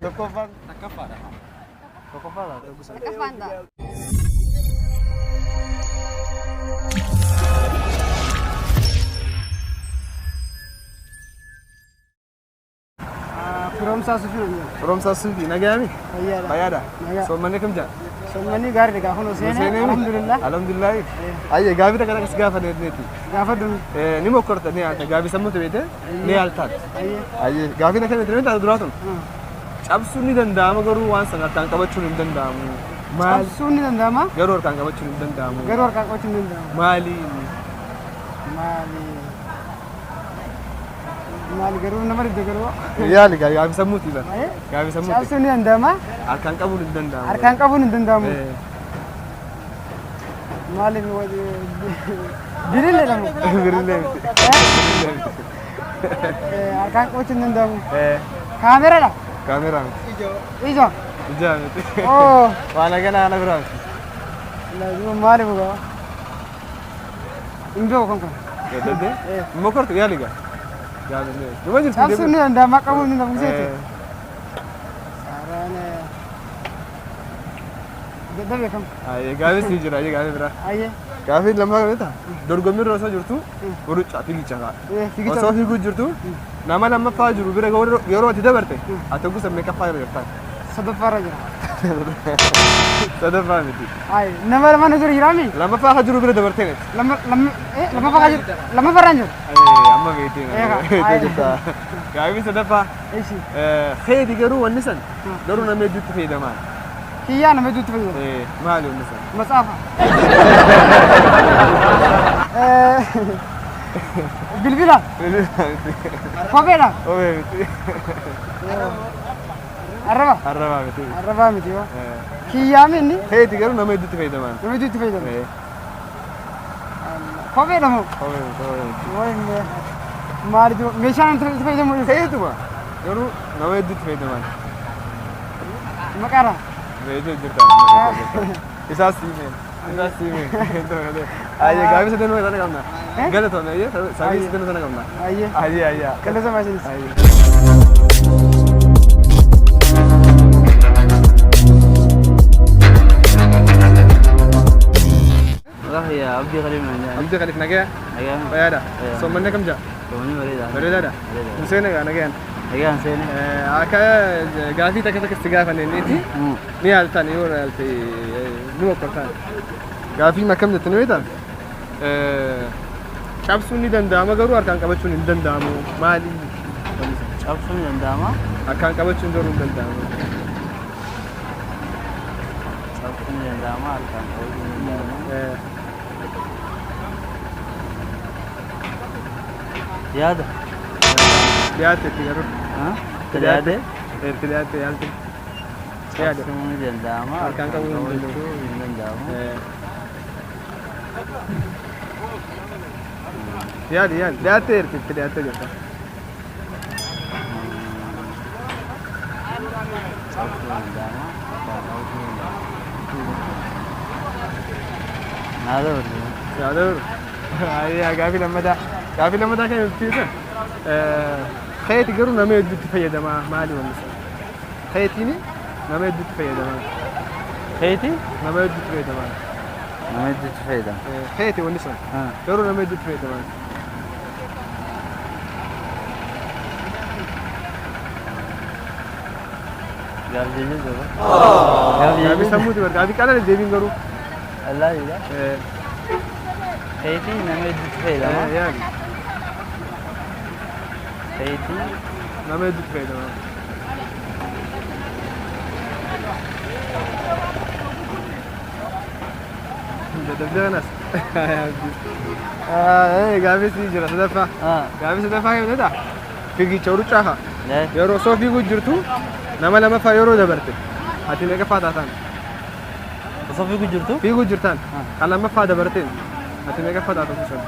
Tokkoffaan. Takkaffaadha. Tokkoffaa taata. Takkaffaan ta'a. Firoomsaa Sufii jedhama. Firoomsaa Sufii nagayaami? Fayyaadha. Fayyaadha. Nagaa. Soommanni kam jaa? Soommanni gaariidha gaafa nu seene. Alhamdulillah. Alhamdulillah. Ayyee gaafii takka takka si gaafanneeti. Gaafadhu. Ni mokkorta ni yaalta gaafii sammuuti beekte ni yaaltaan. Ayyee. Ayyee gaafii takka beekte taata duraa tun. Cabsuun ni danda'ama garuu waan sana harkaan qabachuun hin danda'amu. Maali? Cabsuun ni danda'ama. Garuu harkaan qabachuun hin danda'amu. Garuu harkaan qabachuun hin danda'amu. Maali? Maali? Maali garuu nama didda garuu. Yaali gaafii sammuuti bara. Gaafii sammuuti. Cabsuun ni danda'ama. Harkaan qabuun hin danda'amu. Harkaan qabuun hin danda'amu. Maali birillee jedhamu. Birillee miti. Harkaan qabachuun hin danda'amu. Kaameeraadha. Kaameeraa miti. Ija. Ija miti. Oo. Waan akkanaa kana biraa miti. Maali bugaa? Hin beeku kan kun. Gaddadee? Mokortu yaali gaa. Yaali. Duma jirti. Cabsuun ni danda'ama qabuun hin danda'amu seeti. Saaraan dadhabee kam? Ayyee gaafii si jira ayyee gaafii biraa. Ayyee. Gaafii lammaffaa kan ta'e dorgommii irra osoo jirtu ruccaa fiigicha fa'a. Fiigicha. Osoo fiiguu jirtu nama lammaffaa jiru bira yeroo ati dabarte ati gosa meeqaffaa irra jirta? Sadaffaa irra jira. Sadaffaa miti. Ayi nama lama jiru jiraami? Lammaffaa kan jiru bira dabartee miti. Lammaffaa kan jiru lammaffaa irra hin jiru. Amma beekte jirta. Gaafii sadaffaa. Feeti garuu wanni san garuu nama hedduutti fayyadamaa. Kiyyaa nama hedduutti fayyadama. Maali wanni san? Matsaafa. Bilbila. Kopheedha. Kophee miti. Arraba. Arrabaa miti. Arrabaa miti yoo. Kiyyaa minni. Feeti garuu nama hedduutti fayyadamaa. Nama hedduutti fayyadama. Kopheedha moo? Kophee miti. Kophee miti. Wayi maali meeshaan itti fayyadamu? Feetuma garuu nama hedduutti fayyadamaa. Maqaara. Beekte jirta. Isaas siimeen. Isaas siimeen. Ayyee gaafii sadanuu sana qabna. Galatoon ayyee sabii sadanuu sana qabna. Ayyee. Ayyee ayyee. Galatoon isinis. Ayyee. Wallahi Abdii Khaliif naan jedhani. Abdii Khaliif nagaya? Nagaya. Fayyaadha. Soommanni kam jaa? Soommanni bareedaadha. Bareedaadha. Hin gaa nagayaan. Nagayaan seene. Akka gaafii takka takka si gaafanneeti ni yaaltan yoo yaalte ni mokkortaan. Gaafiin akkam jette ni beektaa? Cabsuun ni danda'ama garuu harkaan qabachuun hin danda'amu. Maali? Cabsuun ni danda'ama. Harkaan qabachuun garuu hin danda'amu. Cabsuun ni danda'ama harkaan qabachuun hin danda'amu. Yaada. Dhiyaateetti garuu. Itti dhiyaate? Itti dhiyaatte yaalte. Yaada. Cabsuun ni danda'ama Harkaan qabuun hin danda'amu. hin danda'amu. Yaadi yaadi dhiyaattee jirti itti dhiyaattee jirta. Cabsuun ni danda'ama harkaan qabachuun hin danda'amu. Naa dabarsu. Yaa dabaru. Ayyaa gaafii lammataa. Gaafii lammataa kan ibsiisa. Keeti garuu nama hedduutti fayyadamaa maali wanni sun? Keetiin nama hedduutti fayyadamaa. Keeti? Nama hedduutti fayyadamaa. Nama hedduutti fayyadama. Keeti wanni sun garuu nama hedduutti fayyadamaa. Gaafii jechuudha. Gaafii sammuuti bara gaafii qalala deebiin garuu. Allaahidha. Keeti nama hedduutti fayyadama. Yaali. Keeti nama hedduutti fayyadamaa. Dadhabdee kanas. Gaafii si jira sadaffaa. Gaafii sadaffaa kan ta'e fiigicha ruccaa haa. Yeroo osoo fiiguu jirtu nama lamaffaa yeroo dabarte ati meeqaffaa taataan? Osoo fiiguu jirtu? Fiiguu jirtaan kan lammaffaa dabarteen ati meeqaffaa taatu sun?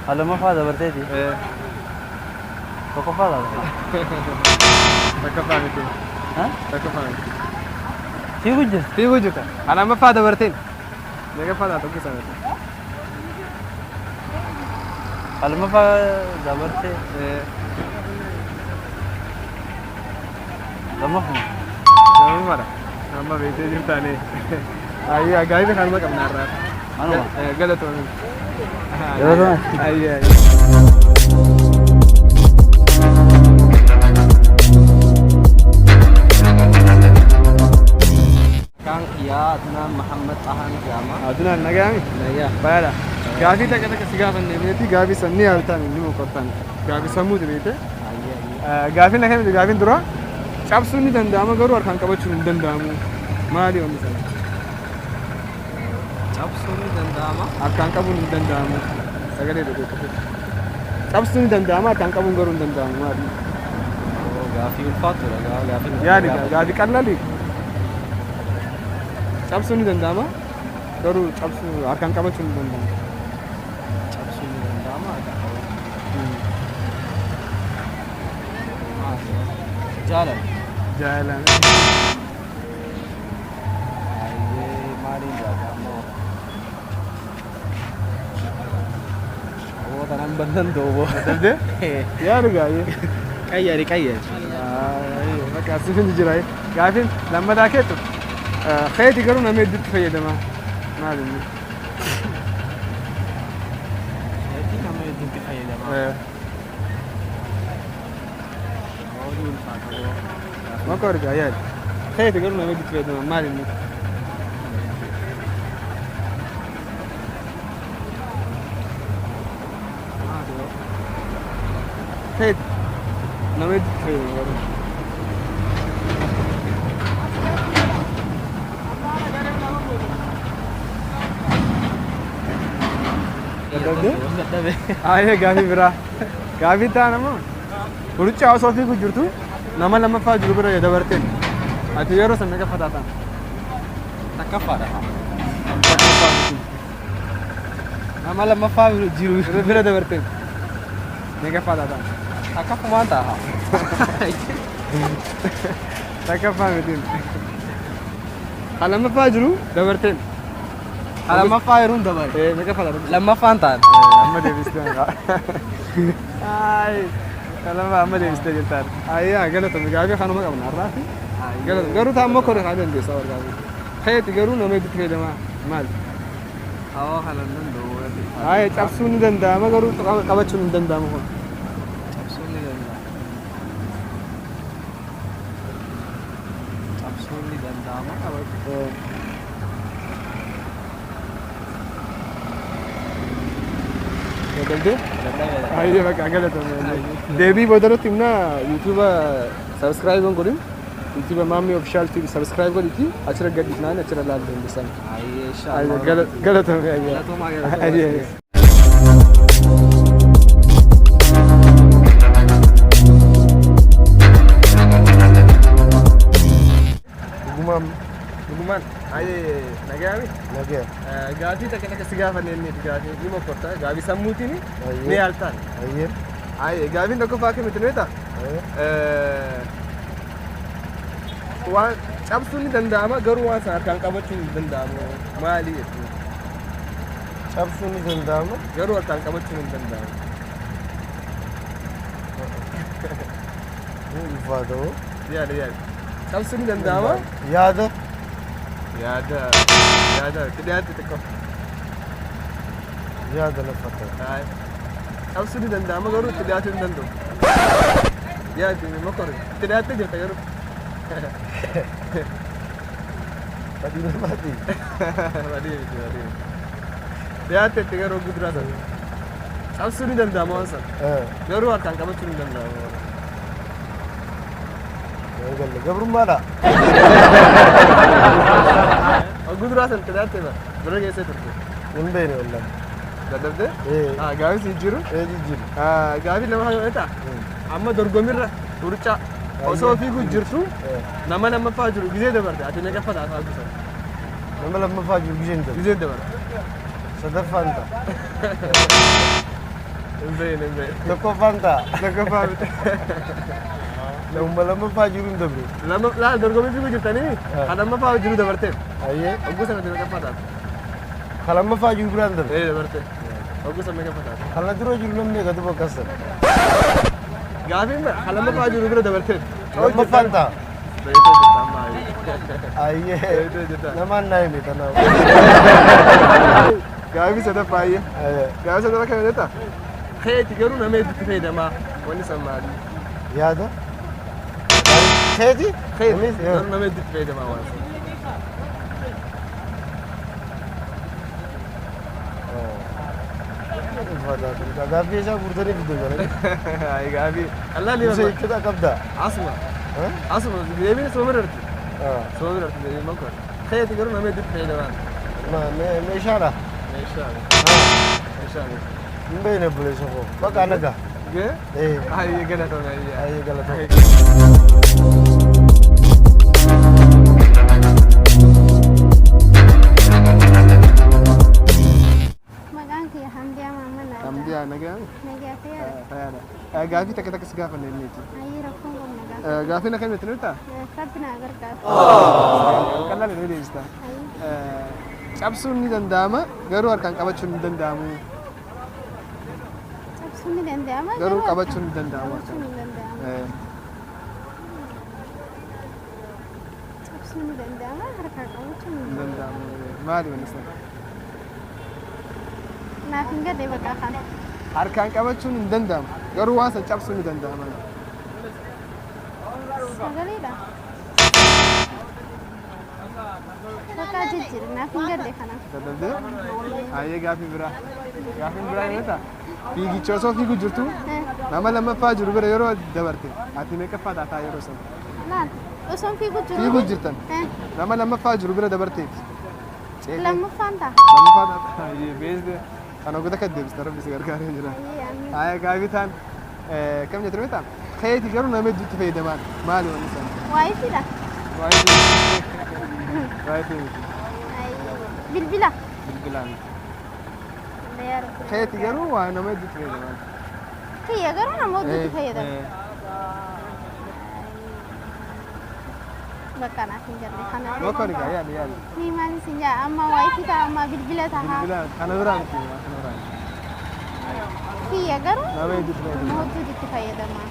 Kan lammaffaa dabarteeti? Tokkoffaa taata. Tokkoffaa miti. Tokkoffaa miti. Fiiguu jirta? Fiiguu jirta. Kan lammaffaa dabarteen meeqaffaa taatu sun? Kan lammaffaa dabartee? Lammaffuma. Lammaffaadha. Amma beektee jirtaani. Ayyaa gaafii kanuma qabna har'aaf. Anuma. Galatoomii. Galatoomii. Ayyaa. Maqaan kiyyaa Adnaan Mahammad Xahaan jedhama. Adnaan nagaami? Nayyaa. Bayaadha. Gaafii takka takka si gaafanne beeti gaafii san ni yaaltaan ni mokortaan. Gaafii sammuuti beete. Ayyee. Gaafiin akkamitti gaafiin dura cabsuun ni danda'ama garuu harkaan qabachuun hin danda'amu. Maali wanni sana? Cabsuun ni danda'ama. Harkaan qabuun hin danda'amu. Sagalee dhufe qofa. Cabsuun ni danda'ama harkaan qabuun garuu hin danda'amu maali? Gaafii ulfaatudha gaafii. Yaadi gaafii qal'aali. Cabsuun ni danda'ama garuu cabsuu harkaan qabachuun hin danda'amu. Cabsuun ni danda'ama harkaan qabachuun. Jaalala. Jaalala. Ayyee maaliin jaalala ammoo. Aboo tanaan bannan dooboo. Dabdee? Yaadi gaayee. Qayyari qayyari. Bakka asifin jira. Gaafiin lammataa keetu keeti garuu nama hedduutti fayyadama. Maali inni? Keetii nama hedduutti fayyadama. Ooluu ulfaata. Maka argaa yaadi. Keeti garuu nama hedduutti fayyadama. Maali inni? Keeti nama hedduutti fayyadama garuu. Dadhabdee? Dadhabee. Aayee gaafii biraa. Gaafii ta'an ammoo huruccaa osoo fiigu jirtu nama lammaffaa jiru bira dabarteen. Ati yeroo san meeqa fataa ta'an? Takkaffaadha. Nama lammaffaa jiru Bira dabarteen. Meeqa fataa ta'an? takkaffumaan ta'a. Takkaffaa mitiin. Kan lammaffaa jiru dabarteen. Lammaffaa yeroon dabale. Meeqa fataa ta'an? Lammaffaan ta'an. Amma deebistee maqaa. Ayi. Lammaffaa amma deebistee jirtaan. Ayyaa galatoomi gaafii kanuma qabna har'aafi. Galatoomi garuu taa'ammoo koree haa dandeessaa warra gaafii. Keeti garuu nama hedduutti fayyadamaa maali? Hawaa kana hin danda'u. Ayi cabsuun ni danda'ama garuu qabachuun hin danda'amu kun. Cabsuun ni danda'ama. Cabsuun ni danda'ama. Dadhabdee? Ayyee bakka galatoomi. Deebii boodarratti himna YouTube subscribe godhin. YouTube Maammee Official TV subscribe godhiti achirra gadhiifnaan achirra ilaaluu dandeessan. Ayyee Ayyee galatoomi ayyee. Galatoomaa galatoomaa. Ayyee. Dhugumaan Dhugumaan ayyee nagaami. nagaya. Gaafii takka takka si gaafanne inni gaafii ni mokorta gaafii sammuutiin Ayyee. ni yaaltaan. Ayyee. Ayyee gaafiin tokkoffaa akkamitti ni beektaa? Ayyee. Waan cabsuun ni danda'ama garuu waan sana harkaan qabachuun hin danda'amu maali jechuudha. Cabsuun ni danda'ama. Garuu harkaan qabachuun hin danda'amu. Ni ulfaata hoo. Yaada yaada. Cabsuun ni danda'ama. Yaada. Yaada yaada itti dhiyaatti xiqqoo. Yaada na fakkaata. Cabsuun ni danda'ama garuu itti dhiyaachuu hin danda'u. Yaadi mokore itti dhiyaattee jirta garuu. Fadhii namaati. Badii miti badii miti. Dhiyaatte itti garuu guduraa sana. Cabsuun ni danda'ama waan sana. Garuu harkaan qabachuun hin danda'amu. Galle gabrummaadha. Guduraa sana itti dhiyaatte bara bira geessee turte. Hin beekne wallahi. Dadhabdee? Ee. Gaafii si jiru. Ee jijjiiru. Gaafii lama yoo ta'e amma dorgomirra huruccaa osoo fiiguu jirtu nama lammaffaa jiru gizee dabarte ati meeqaffaa taata gusa Nama lammaffaa jiru gizeen dabarte. gizee dabarte. Sadaffaan ta'a. Hin beekne hin beekne. Tokkoffaan ta'a. Tokkoffaa miti. Nama lammaffaa jiru hin dabre. Lama laal dorgommii fiiguu jirtanii kan lammaffaa jiru dabarteef. Ayyee. Ogguu sana ati meeqaffaa taata? Kan lammaffaa jiru biraan dabre. Ee dabarte. Ogguu sana meeqaffaa taata? Kan na dura jiru namni eegatu bakka sana. Gaafiin kan lammaffaa jiru bira dabarteef. Lammaffaan ta'a. Beeytee jirta amma. Ayyee. Beeytee jirta. Namaan naa hime kanaaf. Gaafii sadaffaa ayyee. Ayyee. Gaafii sadaffaa kana jetta? Keeti garuu nama hedduutti fayyadamaa. Wanni san maali? Yaada. Keeti? Keeti garuu nama hedduutti fayyadamaa waan san. Gaaffii isaa guurtanii fidde jala. Gaafii. Allaa Ibsa liiba. jechuudha qabda. Asuma. Asuma deebiin soo birarti. Soo birarti deebiin makka. Keeti garuu nama hedduutti fayyadamaa. Meeshaadha. Meeshaa. Meeshaa. Hin beekne buleessa koo. Bakka nagaa. Gee? Ee. Ayyee galatoomi ayyee. Ayyee galatoomi. Maqaan kiyya Hamdiyaa Maamman Naaddaa. Hamdiyaa nagaa. Nagaa fayyaadha. Fayyaadha. Gaafii takka takka si gaafanne inniiti. Ayyee rakkoon qabna gaafa. Gaafii na kamitti nuta? Rabbi naa gargaara. Qallaan ni deebista. Ayyee. Cabsuun ni danda'ama garuu harkaan qabachuun hin danda'amu. Cabsuun ni danda'ama. Garuu qabachuun hin danda'amu. Qabachuun hin danda'amu. Cabsuun ni danda'ama harkaan qabachuun hin Hin danda'amu. danda'amu. Maali wanni sana? Naaf hin galle bakka kana. Harkaan qabachuun hin danda'amu. Garuu waan san cabsuun ni danda'ama. Sagaleedha. Bakka jijjiirri naaf hin galle kana. Dadhabdee? Ayyee gaafii biraa. Gaafiin biraa yoo ta'a. Fiigicha osoo fiigu jirtu nama lammaffaa jiru bira yeroo dabarte ati meeqaffaa taataa yeroo sana? Laal osoon fiigu jiru. Fiigu jirtan. Nama lammaffaa jiru bira dabarteeti. Lammaffaan ta'a. Lammaffaa taata. Ayyee beesde. Kana oggota kan deebista rabbi si gargaaree jira. Ayyee amiin. Ayyee gaafii taan kam jettu beektaa? Keeti garuu nama hedduutti fayyadamaan maali wanni sana? Waayifiidha. Waayifii miti. Ayyee bilbila. Bilbilaa miti. Yaa Rabbi. Keeti garuu waa nama hedduutti fayyadamaan. Kiyya garuu nama hedduutti fayyadama. Bakka naaf hin galle kana. Mokkoo ni gaa yaali yaali. Ni maali sin jaa amma waayifii ta'a amma bilbila ta'a. Bilbila kana biraa miti kana biraa miti. Kiyya garuu Nama hedduutti nama fayyadama. hedduutti fayyadama.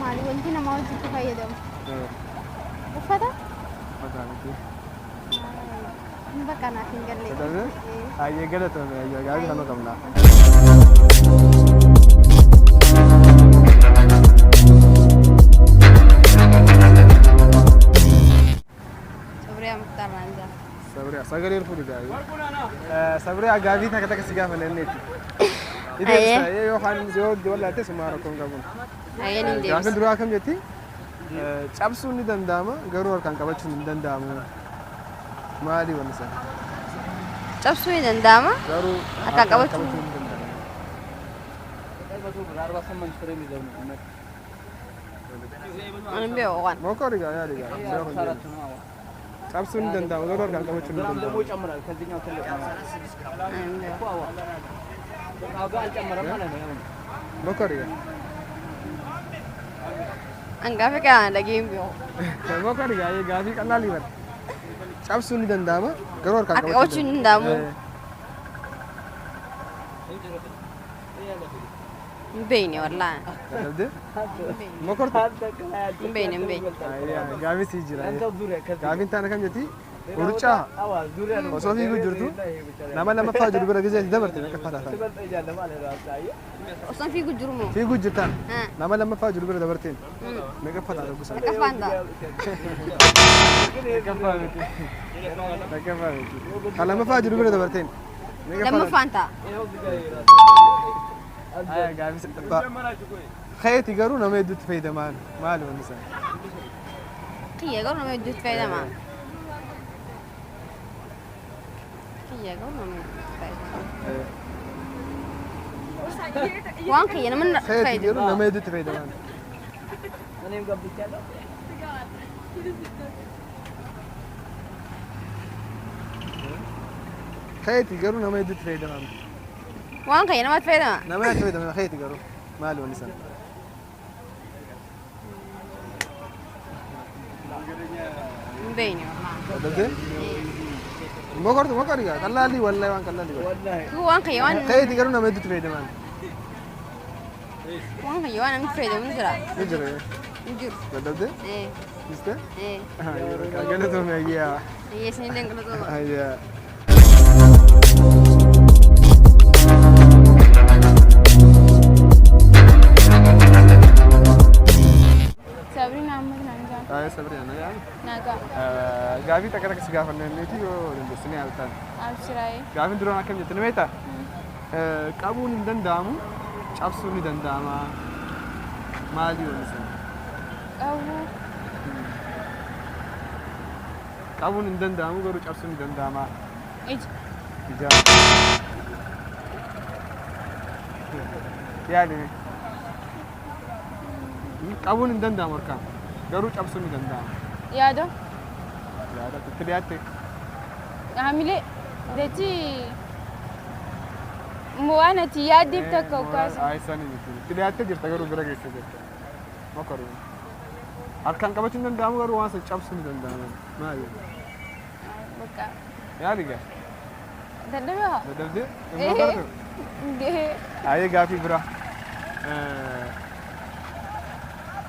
Maali wanti nama hedduutti fayyadamu? Uffata? Uffata miti. Bakka naaf hin galle. Dadhabdee? Ayyee galatoomi ayyee gaafii kanuma qabna. Sabriyaa Muktaar Raanjaa. Sabriyaa sagalee fuudhi gaafii. Sabriyaa gaafii takka takka si gaafanne inniiti. Ayyee. Ideessa yookaan yoo wallaalte sumaa rakkoon qabuun. Ayyeen hin Gaafii deebisa. duraa kam jetti? Cabsuun ni danda'ama garuu harkaan qabachuun hin danda'amu. Maali wanni sana? Cabsuu ni danda'ama. Garuu Harkaan qabachuun hin danda'amu. Ani hin beeku waan. Mokkoo rigaa yaali gaa. Cabsuun ni danda'ama garuu harkaan qabachuun hin danda'amu. Ani hin beeku. Mokkoo rigaa. An gaafa kana dhagee hin beeku. Mokkoo rigaa gaafii qal'aa liibata. Cabsuun ni danda'ama garuu harkaan Harka qabachuun hin danda'amu. Hin beekne wallaahi. Dadhabdee? Mokkortu? Hin beekne hin beekne. Gaafii sii jira. Gaafiin taana kam jetti? Urcaa osoo fiiguu jirtu nama lammaffaa jiru bira gizee dabarte meeqaffaa taataan? Osoon fiigu jiru moo? Fiiguu jirtaan nama lammaffaa jiru bira dabarteen meeqaffaa taata gosa? Meeqaffaan ta'a? Meeqaffaa miti. Meeqaffaa miti. Kan lammaffaa jiru bira dabarteen meeqaffaa taata? Lammaffaan ta'a. Gaafii sadaffaa. Keeti garuu nama hedduutti fayyadamaan maali wanni sana? Kiyya garuu nama hedduutti fayyadama. Kiyya garuu nama hedduutti fayyadama. Waan kiyya nama Keeti fayyadamu. garuu nama hedduutti fayyadamaan. Keeti garuu nama hedduutti fayyadamaan. Waan kiyya namatti fayyadama. Nama hedduutti fayyadamaan keeti garuu maali wanni sana? Hin beekne wallaahi. Dadhabdee? Mokortu mokori gaa qal'aalii wallahi waan qal'aalii godhe. Waan kiyya waan Keeti garuu nama hedduutti fayyadamaan. waan kiyya waan namni fayyadamu ni jira. Ni jira. Hin jiru. Dadhabdee? Dhiste? Ee. Galatoomi ayyaa. Ayyee isinillee galatooma. Ayyaa. Sabriin Ahmad naan jedhama. Ayyaa Sabriin nagaa. Nagaa. Gaafii takka takka si gaafanneeti yoo dandeessanii haaltaan. Abshiraayee. Gaafiin duraan akkam jette ni beektaa? Qabuun hin danda'amu, cabsuun ni danda'ama. Maali yoon isin? Qabuu. Qabuun hin danda'amu garuu cabsuun ni danda'ama. Ija. Ija. Yaali mee. Qabuun hin danda'amu harkaan garuu cabsuun ni danda'ama. Yaada. Yaada itti dhiyaatte. Haamilee. Jechi waan ati yaaddeef takka ukkaasa. Aayisanii miti. Itti dhiyaattee jirta garuu bira geessee jirta. Mokoruu. Harkaan qabachuun hin danda'amu garuu waan san cabsuun ni danda'ama. Maali? Bakka. Yaali gaa. Dadhabee haa? Dadhabdee? Hin mokortu? Gahee. Ayee gaafii biraa.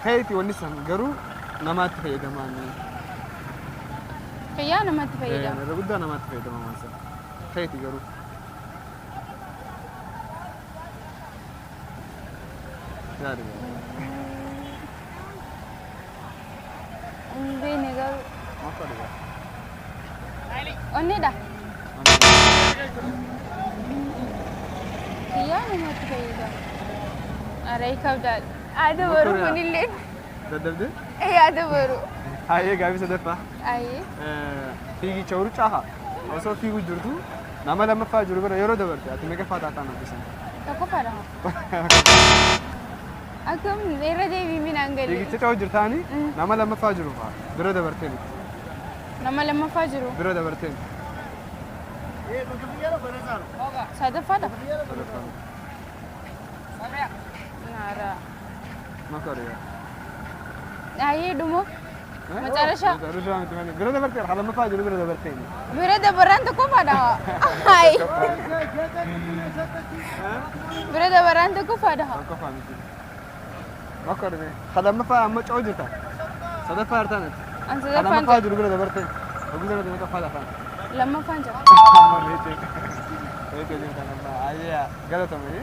Keeti wanni san garuu namaatti fayyadamaa. Fayyaa namatti fayyadama. Irra guddaa namaatti fayyadamaa waan san. Keeti garuu. Yaali gaa. Hin beekne garuu. Mokoruu gaa. Onneedha. Fayyaa namatti fayyadama. Aray kabdaadha. Yaada baruu Mokoruu yaa. kunillee. Dadhabdee? Yaada baruu. Ayee gaafii sadaffaa. Ayee. Fiigicha ruccaa haa. Osoo fiiguu jirtu nama lammaffaa jiru bira yeroo dabarte ati meeqaffaa taataan hojjetan? Tokkoffaadha. Akkam irra deebii minaan galee. Fiigicha ca'u jirtaanii nama lammaffaa jiru faa bira dabartee miti. Nama lammaffaa jiru. Bira dabartee miti. Sadaffaadha. Sadaffaa miti. Naara. Makariya. Ayee dhumoo. መጨረሻ መጨረሻ miti malee bira dabartee lammaffaa jiru bira dabartee miti. Bira dabarraan tokkoffaadha. Ayi. Bira dabarraan tokkoffaadha. Tokkoffaa miti. Makariya. Lammaffaa amma ca'u jirta. Sadaffaa jirtaan ati. An sadaffaan Lammaffaa jiru bira dabartee. Oguu sana meeqaffaa lafaan? Lammaffaan jira. Amma reetee. Reetee jirtan amma. Ayee galatoomi.